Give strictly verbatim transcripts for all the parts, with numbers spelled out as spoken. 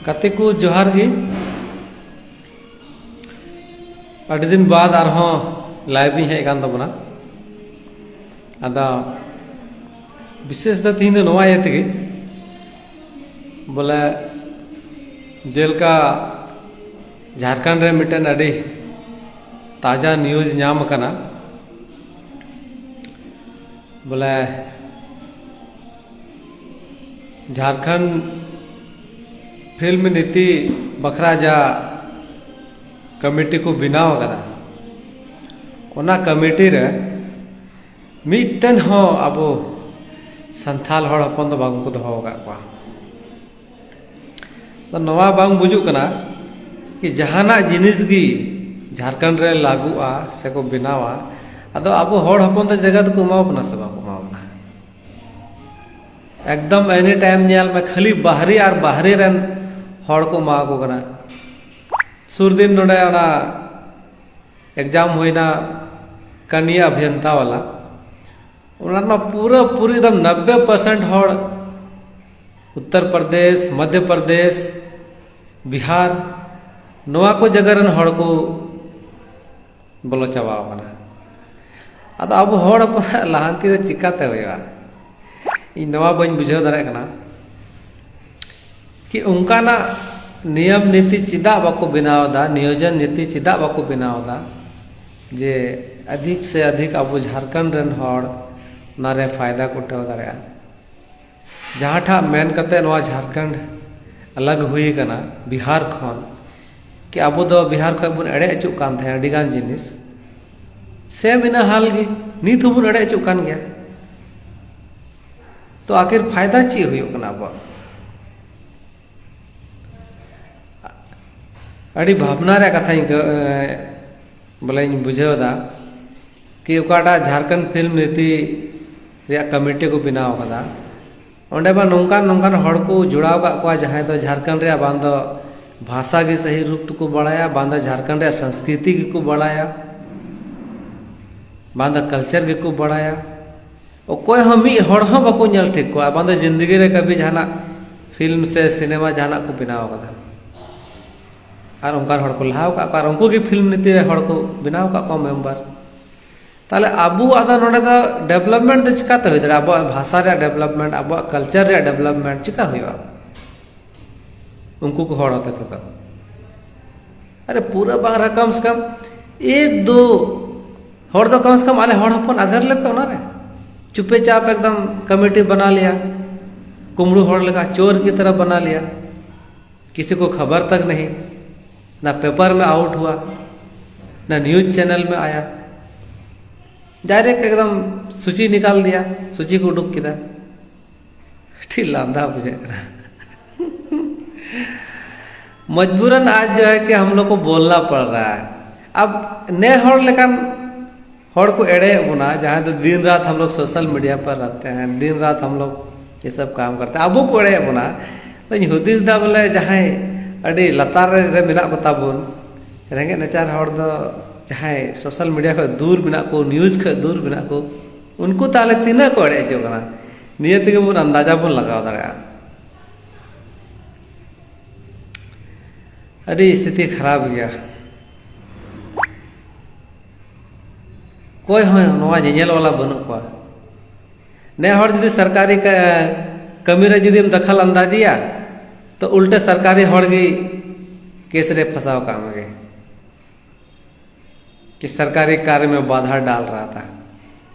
ᱜᱟᱛᱮ ᱠᱚ ᱡᱚᱦᱟᱨ ᱜᱮ᱾ ᱟᱹᱰᱤ ᱫᱤᱱ ᱵᱟᱫ ᱟᱨᱦᱚᱸ ᱞᱟᱭᱤᱵᱷ ᱤᱧ ᱦᱮᱡ ᱟᱠᱟᱱ ᱛᱟᱵᱚᱱᱟ᱾ ᱟᱫᱚ ᱵᱤᱥᱮᱥ ᱫᱚ ᱛᱤᱦᱤᱧ ᱫᱚ ᱱᱚᱣᱟ ᱤᱭᱟᱹ ᱛᱮᱜᱮ, ᱵᱚᱞᱮ ᱡᱮᱞᱮᱠᱟ ᱡᱷᱟᱲᱠᱷᱚᱸᱰ ᱨᱮ ᱢᱤᱫᱴᱮᱱ ᱟᱹᱰᱤ ᱛᱟᱡᱟ ᱱᱤᱭᱩᱡᱽ ᱧᱟᱢ ᱟᱠᱟᱱᱟ, ᱵᱚᱞᱮ ᱡᱷᱟᱲᱠᱷᱚᱸᱰ ᱯᱷᱤᱞᱢ ᱱᱤᱛᱤ ᱵᱟᱠᱷᱨᱟ ᱡᱟ ᱠᱚᱢᱤᱴᱤ ᱠᱚ ᱵᱮᱱᱟᱣ ᱟᱠᱟᱫᱟ, ᱚᱱᱟ ᱠᱚᱢᱤᱴᱤ ᱨᱮ ᱢᱤᱫᱴᱮᱱ ᱦᱚᱸ ᱟᱵᱚ ᱥᱟᱱᱛᱟᱲ ᱦᱚᱲ ᱦᱚᱯᱚᱱ ᱫᱚ ᱵᱟᱝ ᱠᱚ ᱫᱚᱦᱚ ᱟᱠᱟᱫ ᱠᱚᱣᱟ᱾ ᱛᱚ ᱱᱚᱣᱟ ᱵᱟᱝ ᱵᱩᱡᱩᱜ ᱠᱟᱱᱟ ᱠᱤ ᱡᱟᱦᱟᱱᱟᱜ ᱡᱤᱱᱤᱥ ᱜᱮ ᱡᱷᱟᱲᱠᱷᱚᱸᱰ ᱨᱮ ᱞᱟᱹᱜᱩᱜᱼᱟ ᱥᱮᱠᱚ ᱵᱮᱱᱟᱣᱟ, ᱟᱫᱚ ᱟᱵᱚ ᱦᱚᱲ ᱦᱚᱯᱚᱱ ᱫᱚ ᱡᱟᱭᱜᱟ ᱫᱚᱠᱚ ᱮᱢᱟ ᱵᱚᱱᱟ ᱥᱮ ᱵᱟᱠᱚ ᱮᱢᱟ ᱵᱚᱱᱟ? ᱮᱠᱫᱚᱢ ᱮᱱᱤ ᱴᱟᱭᱤᱢ ᱧᱮᱞ ᱢᱮ, ᱠᱷᱟᱹᱞᱤ ᱵᱟᱦᱨᱮ ᱟᱨ ᱵᱟᱦᱨᱮ ᱨᱮᱱ ᱦᱚᱲ ᱠᱚ ᱮᱢᱟ ᱠᱚ ᱠᱟᱱᱟ᱾ ᱥᱩᱨ ᱫᱤᱱ ᱱᱚᱰᱮ ᱚᱱᱟ ᱮᱠᱡᱟᱢ ᱦᱩᱭᱱᱟ ᱠᱟᱱᱤᱭᱟ ᱚᱵᱷᱤᱭᱚᱱᱛᱟ ᱣᱟᱞᱟ, ᱚᱱᱟ ᱨᱮᱢᱟ ᱯᱩᱨᱟᱹ ᱯᱩᱨᱤ ᱮᱠᱫᱚᱢ ᱱᱚᱵᱵᱮ ᱯᱟᱨᱥᱮᱱᱴ ᱦᱚᱲ ᱩᱛᱛᱚᱨ ᱯᱨᱚᱫᱮᱥ, ᱢᱚᱫᱷᱭᱚ ᱯᱨᱚᱫᱮᱥ, ᱵᱤᱦᱟᱨ, ᱱᱚᱣᱟ ᱠᱚ ᱡᱟᱭᱜᱟ ᱨᱮᱱ ᱦᱚᱲ ᱠᱚ ᱵᱚᱞᱚ ᱪᱟᱵᱟᱣ ᱠᱟᱱᱟ᱾ ᱟᱫᱚ ᱟᱵᱚ ᱦᱚᱲ ᱦᱚᱯᱚᱱᱟᱜ ᱞᱟᱦᱟᱱᱛᱤ ᱫᱚ ᱪᱤᱠᱟᱛᱮ ᱦᱩᱭᱩᱜᱼᱟ? ᱤᱧ ᱱᱚᱣᱟ ᱵᱟᱹᱧ ᱵᱩᱡᱷᱟᱹᱣ ᱫᱟᱲᱮᱭᱟᱜ ᱠᱟᱱᱟ ᱠᱤ ᱚᱱᱠᱟᱱᱟᱜ ᱱᱤᱭᱚᱢ ᱱᱤᱛᱤ ᱪᱮᱫᱟᱜ ᱵᱟᱠᱚ ᱵᱮᱱᱟᱣ ᱮᱫᱟ, ᱱᱤᱭᱳᱡᱚᱱ ᱱᱤᱛᱤ ᱪᱮᱫᱟᱜ ᱵᱟᱠᱚ ᱵᱮᱱᱟᱣ ᱮᱫᱟ, ᱡᱮ ᱟᱫᱷᱤᱠ ᱥᱮ ᱟᱫᱷᱤᱠ ᱟᱵᱚ ᱡᱷᱟᱲᱠᱷᱚᱸᱰ ᱨᱮᱱ ᱦᱚᱲ ᱚᱱᱟᱨᱮ ᱯᱷᱟᱭᱫᱟ ᱠᱚ ᱩᱴᱷᱟᱹᱣ ᱫᱟᱲᱮᱭᱟᱜᱼᱟ᱾ ᱡᱟᱦᱟᱸᱴᱟᱜ ᱢᱮᱱ ᱠᱟᱛᱮ ᱱᱚᱣᱟ ᱡᱷᱟᱲᱠᱷᱚᱸᱰ ᱟᱞᱟᱜᱽ ᱦᱩᱭ ᱟᱠᱟᱱᱟ ᱵᱤᱦᱟᱨ ᱠᱷᱚᱱ, ᱠᱤ ᱟᱵᱚ ᱫᱚ ᱵᱤᱦᱟᱨ ᱠᱷᱚᱱ ᱵᱚᱱ ᱮᱲᱮ ᱦᱚᱪᱚᱜ ᱠᱟᱱ ᱛᱟᱦᱮᱸᱫ ᱟᱹᱰᱤ ᱜᱟᱱ ᱡᱤᱱᱤᱥ, ᱥᱮᱢ ᱤᱱᱟᱹ ᱦᱟᱞ ᱜᱮ, ᱱᱤᱛ ᱦᱚᱸᱵᱚᱱ ᱮᱲᱮ ᱦᱚᱪᱚᱜ ᱠᱟᱱ ᱜᱮᱭᱟ᱾ ᱛᱚ ᱟᱹᱠᱷᱤᱨ ᱯᱷᱟᱭᱫᱟ ᱪᱮᱫ ᱦᱩᱭᱩᱜ ᱠᱟᱱᱟ ᱟᱵᱚᱣᱟᱜ? ᱟᱹᱰᱤ ᱵᱷᱟᱵᱽᱱᱟ ᱨᱮᱭᱟᱜ ᱠᱟᱛᱷᱟᱧ ᱟᱹᱭᱠᱟᱹᱣ, ᱮ, ᱵᱚᱞᱮᱧ ᱵᱩᱡᱷᱟᱹᱣ ᱮᱫᱟ ᱠᱤ ᱚᱠᱟᱴᱟᱜ ᱡᱷᱟᱲᱠᱷᱚᱸᱰ ᱯᱷᱤᱞᱢ ᱱᱤᱛᱤ ᱨᱮᱭᱟᱜ ᱠᱚᱢᱤᱴᱤ ᱠᱚ ᱵᱮᱱᱟᱣ ᱟᱠᱟᱫᱟ, ᱚᱸᱰᱮ ᱢᱟ ᱱᱚᱝᱠᱟᱱ ᱱᱚᱝᱠᱟᱱ ᱦᱚᱲ ᱠᱚ ᱡᱚᱲᱟᱣ ᱟᱠᱟᱫ ᱠᱚᱣᱟ ᱡᱟᱦᱟᱸᱭ ᱫᱚ ᱡᱷᱟᱲᱠᱷᱚᱸᱰ ᱨᱮᱭᱟᱜ ᱵᱟᱝ ᱫᱚ ᱵᱷᱟᱥᱟ ᱜᱮ ᱥᱟᱹᱦᱤ ᱨᱩᱯ ᱛᱮᱠᱚ ᱵᱟᱲᱟᱭᱟ, ᱵᱟᱝ ᱫᱚ ᱡᱷᱟᱲᱠᱷᱚᱸᱰ ᱨᱮᱭᱟᱜ ᱥᱚᱝᱥᱠᱨᱤᱛᱤ ᱜᱮᱠᱚ ᱵᱟᱲᱟᱭᱟ, ᱵᱟᱝ ᱫᱚ ᱠᱟᱞᱪᱟᱨ ᱜᱮᱠᱚ ᱵᱟᱲᱟᱭᱟ᱾ ᱚᱠᱚᱭ ᱦᱚᱸ ᱢᱤᱫ ᱦᱚᱲ ᱦᱚᱸ ᱵᱟᱠᱚ ᱧᱮᱞ ᱴᱷᱤᱠ ᱠᱚᱣᱟ, ᱵᱟᱝ ᱫᱚ ᱡᱤᱱᱫᱮᱜᱤ ᱨᱮ ᱠᱟᱵᱷᱤ ᱡᱟᱦᱟᱱᱟᱜ ᱯᱷᱤᱞᱢ ᱥᱮ ᱥᱤᱱᱮᱢᱟ ᱡᱟᱦᱟᱱᱟᱜ ᱠᱚ ᱵᱮᱱᱟᱣ ᱟᱠᱟᱫᱟ, ᱟᱨ ᱚᱱᱠᱟᱱ ᱦᱚᱲ ᱠᱚ ᱞᱟᱦᱟ ᱟᱠᱟᱫ ᱠᱚᱣᱟ, ᱟᱨ ᱩᱱᱠᱩ ᱜᱮ ᱯᱷᱤᱞᱢ ᱱᱤᱛᱤ ᱨᱮ ᱦᱚᱲ ᱠᱚ ᱵᱮᱱᱟᱣ ᱟᱠᱟᱫ ᱠᱚᱣᱟ ᱢᱮᱢᱵᱟᱨ᱾ ᱛᱟᱦᱞᱮ ᱟᱵᱚᱣᱟᱜ ᱫᱚ ᱱᱚᱰᱮ ᱫᱚ ᱰᱮᱵᱷᱞᱚᱯᱢᱮᱱᱴ ᱫᱚ ᱪᱤᱠᱟᱛᱮ ᱦᱩᱭ ᱫᱟᱲᱮᱭᱟᱜᱼᱟ? ᱟᱵᱚᱣᱟᱜ ᱵᱷᱟᱥᱟ ᱨᱮᱭᱟᱜ ᱰᱮᱵᱷᱞᱚᱯᱢᱮᱱᱴ, ᱟᱵᱚᱣᱟᱜ ᱠᱟᱞᱪᱟᱨ ᱨᱮᱭᱟᱜ ᱰᱮᱵᱷᱞᱚᱯᱢᱮᱱᱴ ᱪᱤᱠᱟ ᱦᱩᱭᱩᱜᱼᱟ ᱩᱱᱠᱩ ᱠᱚ ᱦᱚᱲ ᱦᱚᱛᱮ ᱛᱮᱫᱚ? ᱟᱨᱮ, ᱯᱩᱨᱟᱹ ᱵᱟᱝ ᱨᱮᱦᱚᱸ ᱠᱚᱢ ᱥᱮ ᱠᱚᱢ ᱮᱠ ᱫᱩ ᱦᱚᱲ ᱫᱚ ᱠᱚᱢ ᱥᱮ ᱠᱚᱢ ᱟᱞᱮ ᱦᱚᱲ ᱦᱚᱯᱚᱱ ᱟᱫᱮᱨ ᱞᱮᱯᱮ ᱚᱱᱟᱨᱮ᱾ ᱪᱩᱯᱮ ᱪᱟᱯ ᱮᱠᱫᱚᱢ ᱠᱚᱢᱤᱴᱤ ᱵᱮᱱᱟᱣ ᱞᱮᱭᱟ, ᱠᱩᱢᱵᱽᱲᱩ ᱦᱚᱲ ᱞᱮᱠᱟ, ᱪᱳᱨ ᱠᱤ ᱛᱚᱨᱦ ᱵᱮᱱᱟᱣ ᱞᱮᱭᱟ᱾ किसी को खबर तक नहीं, ना पेपर में आउट हुआ, ना न्यूज़ चैनल में आया, डायरेक्ट एकदम सूची निकाल दिया, सूची को उडुक ᱠᱮᱫᱟ᱾ ᱟᱹᱰᱤ ᱞᱟᱸᱫᱟ ᱵᱩᱡᱷᱟᱹᱜ ᱠᱟᱱᱟ᱾ मजबूरन आज जो है कि हम लोग को बोलना पड़ रहा है। अब ᱱᱮ ᱦᱚᱲ ᱞᱮᱠᱟᱱ ᱦᱚᱲ ᱠᱚ ᱮᱲᱮᱭᱮᱫ ᱵᱚᱱᱟ, ᱡᱟᱦᱟᱸᱭ ᱫᱚ ᱫᱤᱱ ᱨᱟᱛ ᱦᱟᱢ ᱞᱳᱜ ᱥᱳᱥᱟᱞ ᱢᱤᱰᱤᱭᱟ ᱯᱟᱨ ᱨᱟᱦᱛᱮ ᱦᱮᱸ, ᱫᱤᱱ ᱨᱟᱛ ᱦᱟᱢ ᱞᱳᱜ ᱭᱮ ᱥᱟᱵ ᱠᱟᱢ ᱠᱟᱨᱛᱮ ᱦᱮᱸ, ᱟᱵᱚ ᱠᱚ ᱮᱲᱮᱭᱮᱫ ᱵᱚᱱᱟ᱾ ᱛᱚᱧ ᱦᱩᱫᱤᱥ ᱫᱟ ᱵᱚᱞᱮ ᱡᱟᱦᱟᱸᱭ ᱟᱹᱰᱤ ᱞᱟᱛᱟᱨ ᱨᱮ ᱢᱮᱱᱟᱜ ᱠᱚᱛᱟ ᱵᱚᱱ, ᱨᱮᱸᱜᱮᱡ ᱱᱟᱪᱟᱨ ᱦᱚᱲ ᱫᱚ ᱡᱟᱦᱟᱸᱭ ᱥᱳᱥᱟᱞ ᱢᱤᱰᱤᱭᱟ ᱠᱷᱚᱱ ᱫᱩᱨ ᱢᱮᱱᱟᱜ ᱠᱚ, ᱱᱤᱭᱩᱡᱽ ᱠᱷᱚᱱ ᱫᱩᱨ ᱢᱮᱱᱟᱜ ᱠᱚ, ᱩᱱᱠᱩ ᱛᱟᱦᱞᱮ ᱛᱤᱱᱟᱹᱜ ᱠᱚ ᱮᱲᱮ ᱦᱚᱪᱚᱜ ᱠᱟᱱᱟ? ᱱᱤᱭᱟᱹ ᱛᱮᱜᱮ ᱵᱚᱱ ᱟᱱᱫᱟᱡᱟ ᱵᱚᱱ ᱞᱟᱜᱟᱣ ᱫᱟᱲᱮᱭᱟᱜᱼᱟ᱾ ᱟᱹᱰᱤ ᱥᱛᱷᱤᱛᱤ ᱠᱷᱟᱨᱟᱯ ᱜᱮᱭᱟ᱾ ᱚᱠᱚᱭ ᱦᱚᱸ ᱱᱚᱣᱟ ᱧᱮᱧᱮᱞ ᱵᱟᱞᱟ ᱵᱟᱹᱱᱩᱜ ᱠᱚᱣᱟ᱾ ᱱᱮ ᱦᱚᱲ ᱡᱩᱫᱤ ᱥᱚᱨᱠᱟᱨᱤ ᱠᱟ-, ᱠᱟᱹᱢᱤ ᱨᱮ ᱡᱩᱫᱤᱢ ᱫᱟᱠᱷᱟᱞ ᱟᱱᱫᱟᱡᱤᱭᱟ, ᱛᱚ ᱩᱞᱴᱟᱹ ᱥᱚᱨᱠᱟᱨᱤ ᱦᱚᱲ ᱜᱮ ᱠᱮᱥ ᱨᱮ ᱯᱷᱟᱸᱥᱟᱣ ᱠᱟᱜ ᱢᱮᱜᱮ᱾ कि सरकारी कार्य में बाधा डाल रहा था।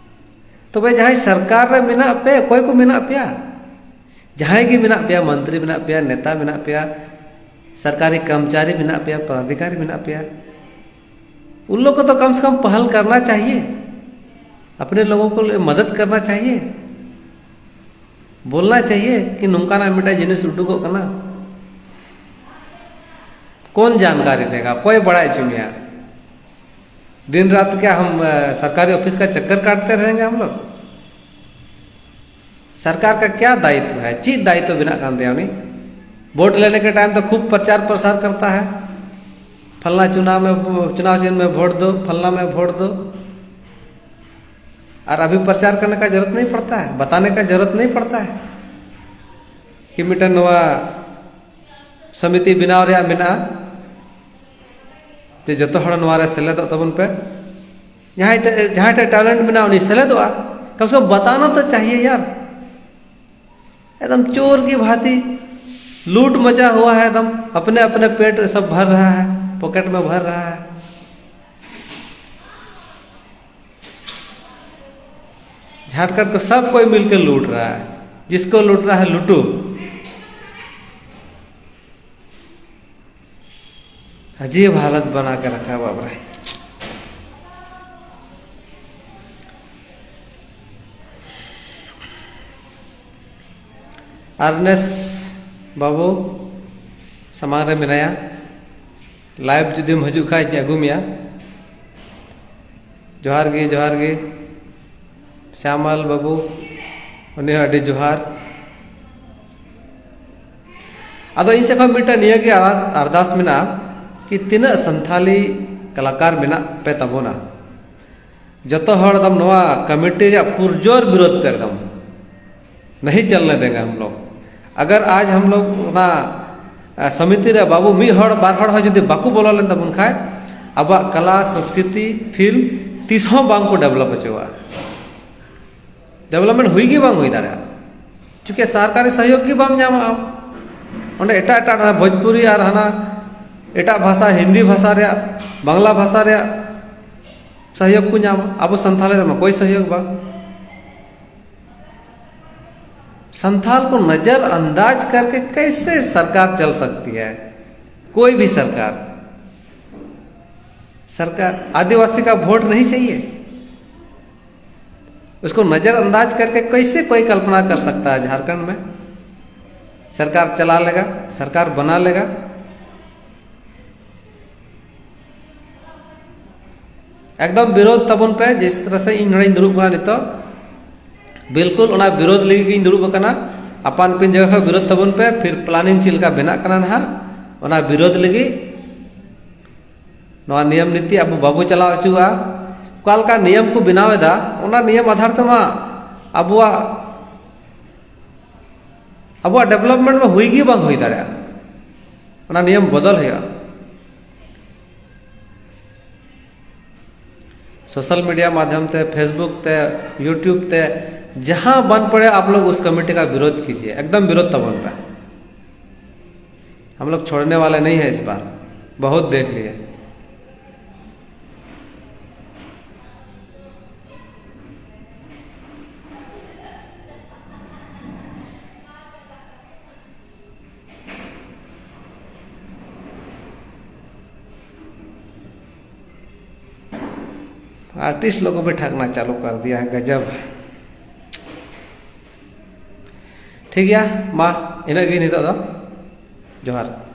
ᱛᱚᱵᱮ ᱡᱟᱦᱟᱸᱭ ᱥᱚᱨᱠᱟᱨ ᱨᱮ ᱢᱮᱱᱟᱜ ᱯᱮ, ᱚᱠᱚᱭ ᱠᱚ ᱢᱮᱱᱟᱜ ᱯᱮᱭᱟ? ᱡᱟᱦᱟᱸᱭ ᱜᱮ ᱢᱮᱱᱟᱜ ᱯᱮᱭᱟ, ᱢᱚᱱᱛᱨᱤ ᱢᱮᱱᱟᱜ ᱯᱮᱭᱟ, ᱱᱮᱛᱟ ᱢᱮᱱᱟᱜ ᱯᱮᱭᱟ, ᱥᱚᱨᱠᱟᱨᱤ ᱠᱚᱨᱢᱪᱟᱨᱤ ᱢᱮᱱᱟᱜ ᱯᱮᱭᱟ, ᱯᱚᱫᱟᱫᱷᱤᱠᱟᱨᱤ ᱢᱮᱱᱟᱜ ᱯᱮᱭᱟ, ᱩᱱ ᱞᱳᱜ ᱠᱚ ᱛᱚ ᱠᱚᱢ ᱥᱮ ᱠᱚᱢ ᱯᱟᱦᱟᱞ ᱠᱟᱨᱱᱟ ᱪᱟᱦᱤᱭᱮ, ᱟᱯᱱᱮ ᱞᱳᱜᱚ ᱠᱚ ᱞᱤᱭᱮ ᱢᱚᱫᱚᱫ ᱠᱟᱨᱱᱟ ᱪᱟᱦᱤᱭᱮ᱾ ᱵᱳᱞᱱᱟ ᱪᱟᱦᱤᱭᱮ ᱠᱤ ᱱᱚᱝᱠᱟᱱᱟᱜ ᱢᱤᱫᱴᱟᱝ ᱡᱤᱱᱤᱥ ᱩᱰᱩᱠᱚᱜ ᱠᱟᱱᱟ᱾ कौन जानकारी देगा? ᱚᱠᱚᱭ ᱵᱟᱲᱟᱭ ᱦᱚᱪᱚ ᱢᱮᱭᱟ? दिन रात क्या हम, अ, सरकारी ऑफिस का चक्कर काटते रहेंगे हम लोग? सरकार का क्या दायित्व है? ᱪᱮᱫ ᱫᱟᱭᱤᱛᱛᱚ ᱢᱮᱱᱟᱜ ᱠᱟᱱ ᱛᱟᱭᱟ ᱩᱱᱤ? ᱵᱷᱳᱴ ᱞᱮᱱᱮ ᱠᱮ ᱴᱟᱭᱤᱢ ᱛᱚ ᱠᱷᱩᱵ ᱯᱨᱚᱪᱟᱨ ᱯᱨᱚᱥᱟᱨ ᱠᱟᱨᱛᱟ ᱦᱟᱭ, ᱯᱷᱟᱞᱱᱟ ᱪᱩᱱᱟᱣ ᱢᱮ, ᱪᱩᱱᱟᱣ ᱪᱤᱱᱦ ᱢᱮ ᱵᱷᱳᱴ ᱫᱚ, ᱯᱷᱟᱞᱱᱟ ᱢᱮ ᱵᱷᱳᱴ ᱫᱚ᱾ ᱟᱨ ᱟᱵᱷᱤ ᱯᱨᱚᱪᱟᱨ ᱠᱟᱨᱱᱮ ᱠᱟ ᱡᱟᱨᱩᱨᱟᱛ ᱱᱟᱦᱤᱸ ᱯᱚᱲᱛᱟ ᱦᱟᱭ, ᱵᱟᱛᱟᱱᱮ ᱠᱟ ᱡᱟᱨᱩᱨᱟᱛ ᱱᱟᱦᱤᱸ ᱯᱚᱲᱛᱟ ᱦᱟᱭ᱾ ᱠᱤ ᱢᱤᱫᱴᱮᱱ ᱱᱚᱣᱟ ᱥᱚᱢᱤᱛᱤ ᱵᱮᱱᱟᱣ ᱨᱮᱭᱟᱜ ᱢᱮᱱᱟᱜᱼᱟ, ᱡᱮ ᱡᱚᱛᱚ ᱦᱚᱲ ᱱᱚᱣᱟ ᱨᱮ ᱥᱮᱞᱮᱫᱚᱜ ᱛᱟᱵᱚᱱ ᱯᱮ᱾ ᱡᱟᱦᱟᱸᱭ ᱴᱷᱮᱱ ᱡᱟᱦᱟᱸᱭ ᱴᱷᱮᱱ ᱴᱮᱞᱮᱱᱴ ᱢᱮᱱᱟᱜᱼᱟ, ᱩᱱᱤ ᱥᱮᱞᱮᱫᱚᱜᱼᱟ᱾ कम से कम बताना तो चाहिए यार। एकदम चोर की भांति लूट मचा हुआ है, एकदम अपने अपने पेट सब भर रहा है, पॉकेट में भर रहा है। झारखंड को सब कोई मिलकर लूट रहा है। जिसको लूट रहा है, लूटो। अजीब हालत बना के रखा है, बाप रे। ᱟᱨᱱᱮᱥ ᱵᱟᱹᱵᱩ ᱥᱟᱢᱟᱝ ᱨᱮ ᱢᱮᱱᱟᱭᱟ᱾ ᱞᱟᱭᱤᱵᱷ ᱡᱩᱫᱤᱢ ᱦᱤᱡᱩᱜ ᱠᱷᱟᱡ ᱟᱹᱜᱩ ᱢᱮᱭᱟ᱾ ᱡᱚᱦᱟᱨ ᱜᱮ, ᱡᱚᱦᱟᱨ ᱜᱮ ᱥᱭᱟᱢᱟᱞ ᱵᱟᱹᱵᱩ, ᱩᱱᱤ ᱦᱚᱸ ᱟᱹᱰᱤ ᱡᱚᱦᱟᱨ᱾ ᱟᱫᱚ ᱤᱧ ᱥᱮᱫ ᱠᱷᱚᱱ ᱢᱤᱫᱴᱟᱝ ᱱᱤᱭᱟᱹ ᱜᱮ ᱟᱨᱫᱟᱥ ᱢᱮᱱᱟᱜᱼᱟ ᱠᱤ ᱛᱤᱱᱟᱹᱜ ᱥᱟᱱᱛᱷᱟᱞᱤ ᱠᱟᱞᱟᱠᱟᱨ ᱢᱮᱱᱟᱜ ᱯᱮ ᱛᱟᱵᱚᱱᱟ, ᱡᱚᱛᱚ ᱦᱚᱲ ᱮᱠᱫᱚᱢ ᱱᱚᱣᱟ ᱠᱚᱢᱤᱴᱤ ᱨᱮᱭᱟᱜ ᱯᱩᱨᱡᱳᱨ ᱵᱤᱨᱳᱫᱷ ᱯᱮ, ᱮᱠᱫᱚᱢ ᱱᱟᱦᱤ ᱪᱟᱞᱱᱮ ᱫᱮᱝᱜᱟ ᱦᱟᱢ ᱞᱳᱜ᱾ ᱟᱜᱟᱨ ᱟᱡ ᱦᱟᱢ ᱞᱳᱜ ᱚᱱᱟ ᱥᱚᱢᱤᱛᱤ ᱨᱮ ᱵᱟᱹᱵᱩ ᱢᱤᱫ ᱦᱚᱲ ᱵᱟᱨ ᱦᱚᱲ ᱦᱚᱸ ᱡᱩᱫᱤ ᱵᱟᱠᱚ ᱵᱚᱞᱚ ᱞᱮᱱ ᱛᱟᱵᱚᱱ ᱠᱷᱟᱡ, ᱟᱵᱚᱣᱟᱜ ᱠᱟᱞᱟ, ᱥᱚᱝᱥᱠᱨᱤᱛᱤ, ᱯᱷᱤᱞᱢ ᱛᱤᱥ ᱦᱚᱸ ᱵᱟᱝ ᱠᱚ ᱰᱮᱵᱷᱞᱚᱯ ᱦᱚᱪᱚᱣᱟᱜᱼᱟ᱾ ᱰᱮᱵᱷᱞᱚᱯᱢᱮᱱᱴ ᱦᱩᱭ ᱜᱮ ᱵᱟᱝ ᱦᱩᱭ ᱫᱟᱲᱮᱭᱟᱜᱼᱟ᱾ ᱪᱩᱠᱮ ᱥᱚᱨᱠᱟᱨᱤ ᱥᱚᱦᱭᱳᱜᱽ ᱜᱮ ᱵᱟᱢ ᱧᱟᱢᱟ ᱟᱢ᱾ ᱚᱸᱰᱮ ᱮᱴᱟᱜ ᱮᱴᱟᱜ ᱦᱟᱱᱟ ᱵᱷᱳᱡᱽᱯᱩᱨᱤ ᱟᱨ ᱦᱟᱱᱟ ᱮᱴᱟᱜ ᱵᱷᱟᱥᱟ, ᱦᱤᱱᱫᱤ ᱵᱷᱟᱥᱟ ᱨᱮᱭᱟᱜ, ᱵᱟᱝᱞᱟ ᱵᱷᱟᱥᱟ ᱨᱮᱭᱟᱜ ᱥᱚᱦᱭᱳᱜᱽ ᱠᱚ ᱧᱟᱢᱟ᱾ ᱟᱵᱚ ᱥᱟᱱᱛᱷᱟᱞᱤ ᱨᱮᱢᱟ ᱠᱳᱭ ᱥᱚᱦᱭᱳᱜᱽ ᱵᱟᱝ᱾ संथाल को नजरअंदाज करके कैसे सरकार चल सकती है? कोई भी सरकार। सरकार, आदिवासी का वोट नहीं चाहिए? उसको नजरअंदाज करके कैसे कोई कल्पना कर सकता है झारखंड में सरकार चला लेगा, सरकार बना लेगा? एकदम ᱵᱤᱨᱳᱫᱷ ᱛᱟᱵᱚᱱ ᱯᱮ᱾ ᱡᱤᱥ ᱛᱚᱨᱦ ᱥᱮ ᱤᱧ ᱱᱚᱰᱮᱧ ᱫᱩᱲᱩᱵ ᱠᱟᱱᱟ ᱱᱤᱛᱚᱜ, ᱵᱤᱞᱠᱩᱞ ᱚᱱᱟ ᱵᱤᱨᱳᱫᱷ ᱞᱟᱹᱜᱤᱫ ᱜᱤᱧ ᱫᱩᱲᱩᱵ ᱟᱠᱟᱱᱟ᱾ ᱟᱯᱟᱱ ᱟᱹᱯᱤᱱ ᱡᱟᱭᱜᱟ ᱠᱷᱚᱱ ᱵᱤᱨᱳᱫᱷ ᱛᱟᱵᱚᱱ ᱯᱮ, ᱯᱷᱤᱨ ᱯᱞᱟᱱᱤᱝ ᱪᱮᱫ ᱞᱮᱠᱟ ᱵᱮᱱᱟᱜ ᱠᱟᱱᱟ ᱱᱟᱦᱟᱜ, ᱚᱱᱟ ᱵᱤᱨᱳᱫᱷ ᱞᱟᱹᱜᱤᱫ᱾ ᱱᱚᱣᱟ ᱱᱤᱭᱚᱢ ᱱᱤᱛᱤ ᱟᱵᱚ ᱵᱟᱵᱚ ᱪᱟᱞᱟᱣ ᱦᱚᱪᱚᱣᱟᱜᱼᱟ᱾ ᱚᱠᱟ ᱞᱮᱠᱟ ᱱᱤᱭᱚᱢ ᱠᱚ ᱵᱮᱱᱟᱣ ᱮᱫᱟ, ᱚᱱᱟ ᱱᱤᱭᱚᱢ ᱟᱫᱷᱟᱨ ᱛᱮᱢᱟ ᱟᱵᱚᱣᱟᱜ ᱟᱵᱚᱣᱟᱜ ᱰᱮᱵᱷᱞᱚᱯᱢᱮᱱᱴ ᱢᱟ ᱦᱩᱭ ᱜᱮ ᱵᱟᱝ ᱦᱩᱭ ᱫᱟᱲᱮᱭᱟᱜᱼᱟ᱾ ᱚᱱᱟ ᱱᱤᱭᱚᱢ ᱵᱚᱫᱚᱞ ᱦᱩᱭᱩᱜᱼᱟ᱾ ᱥᱳᱥᱟᱞ ᱢᱤᱰᱤᱭᱟ ᱢᱟᱫᱽᱫᱷᱚᱢ ᱛᱮ, Facebook ᱛᱮ, YouTube ᱛᱮ, जहां बन पड़े आप लोग उस कमेटी का विरोध कीजिए, एकदम विरोध तबन पे। हम लोग छोड़ने वाले नहीं है इस बार, बहुत देख लिए। आर्टिस्ट लोगों को भी ठगना चालू कर दिया है, गजब। ठीक है, मा, इन्हें भी नहीं तो दो। जोहार।